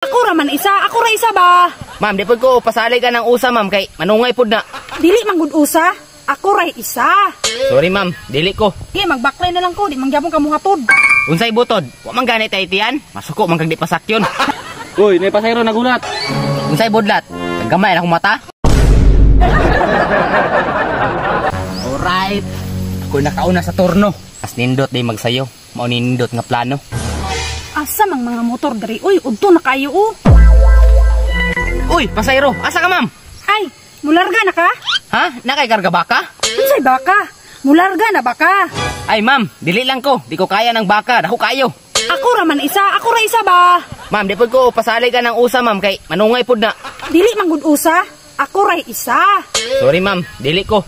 Ako ra man isa, ako ra isa ba? Ma'am, di pud ko pasali ka ng usa, ma'am, kay manungay pud na. Dili man gud usa, ako ra isa. Sorry, ma'am, dili ko. Sige, magbaklay na lang ko, di man gyapon ka muhatod. Unsay butod? Wa man gani tay tiyan. Masuko man kag di pasakyon. Uy, nay pasahero nagulat. Unsay budlat? Gamay na akong mata. Alright. Ako nakauna sa turno. As nindot day magsayo. Mao nindot nga plano. Asa mang mga motor diri? Uy, udto na kayo oh. Uy, pasahero, asa ka, ma'am? Ay, mularga na ka? Ha? Nakay karga baka? Unsay baka? Mularga na baka? Ay, ma'am, dili lang ko. Di ko kaya ng baka. Dako kayo. Ako ra man isa, ako ra isa ba? Ma'am, di pud ko pasali ka ng usa, ma'am, kay manungay pud na. Dili man gud usa, ako ra isa. Sorry, ma'am, dili ko.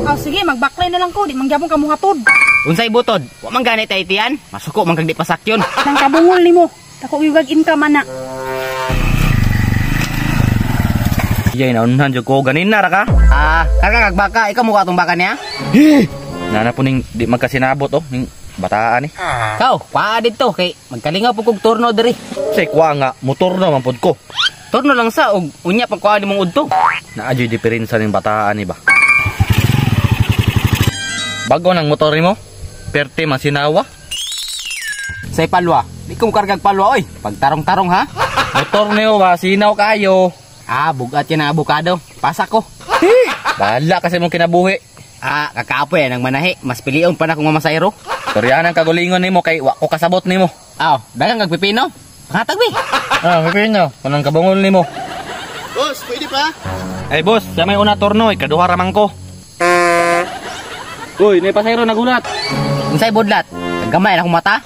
Oh, sige, magbaklay na lang ko, di man gyapon ka muhatod. Unsay butod? Wa man gani tay tiyan. Masuko man kag di pasakyon. Nang kabungol nimo. Dako gyud income ana. Iyay naunhan jud ko ganin na ra ka. Ah, karga kag baka, ikaw mo atong baka niya? Nana po ning di magkasinabot oh ning bataan ni. Kaw, paa didto kay magkalingaw po kog turno diri. Say kuha nga motor na man pud ko. Turno lang sa og unya pag kuha nimong udto. Naa jud diferensya ning bataan ni ba. Bago nang motor nimo? Perte masinawa. Say palwa, di ko kargag palwa oy. Pagtarong-tarong ha. Motor niyo ba sinaw kayo. Ah, bugat yan ang abukado. Pasa ko. Bahala kasi mong kinabuhi. Ah, kakapoy nang manahi. Mas pilion pa na kung mamasayro. Toryahan ang kagulingon nimo kay wa ko kasabot nimo. Aw, dagang kag pipino. Pangatag bi. Ah, pipino, kanang kabungol nimo. Boss, pwede pa? Ay boss, sa may una turno, ikaduha ra man ko. Uy, nay pasahero nagulat. Unsay budlat? Gamay na akong mata.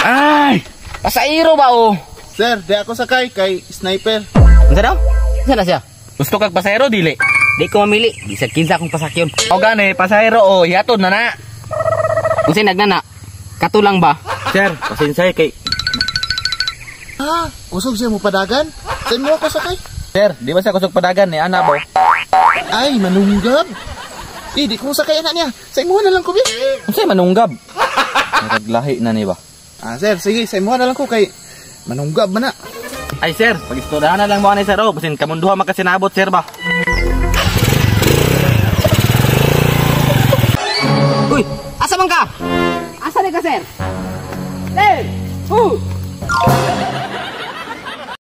Ay, Pasahero ba o? Sir, di ako sakay kay sniper. Unsa daw? Unsa na siya? Gusto kag pasahero dili? Di ko mamili. Bisag kinsa akong pasakyon. O gani, pasahero o hiatod na na. Unsay nagnana? Katulang ba? Sir, pasensya kay Ah, kusog siya mo padagan? Saan mo ako sakay? Sir, di ba siya kusog padagan ni ana ba? Ay, manunggab. Eh, di ko sakay anak niya. Sa imuha na lang ko, bi. Unsay manunggab? Naglahi na ni ba? Ah, sir, sige, sa imuha na lang ko kay manunggab man na. Ay sir, pag-istoryahan na lang mo ani sir oh, basin kamunduha makasinabot sir ba. Uy, asa man ka? Asa ni ka, sir? Hey! Hu!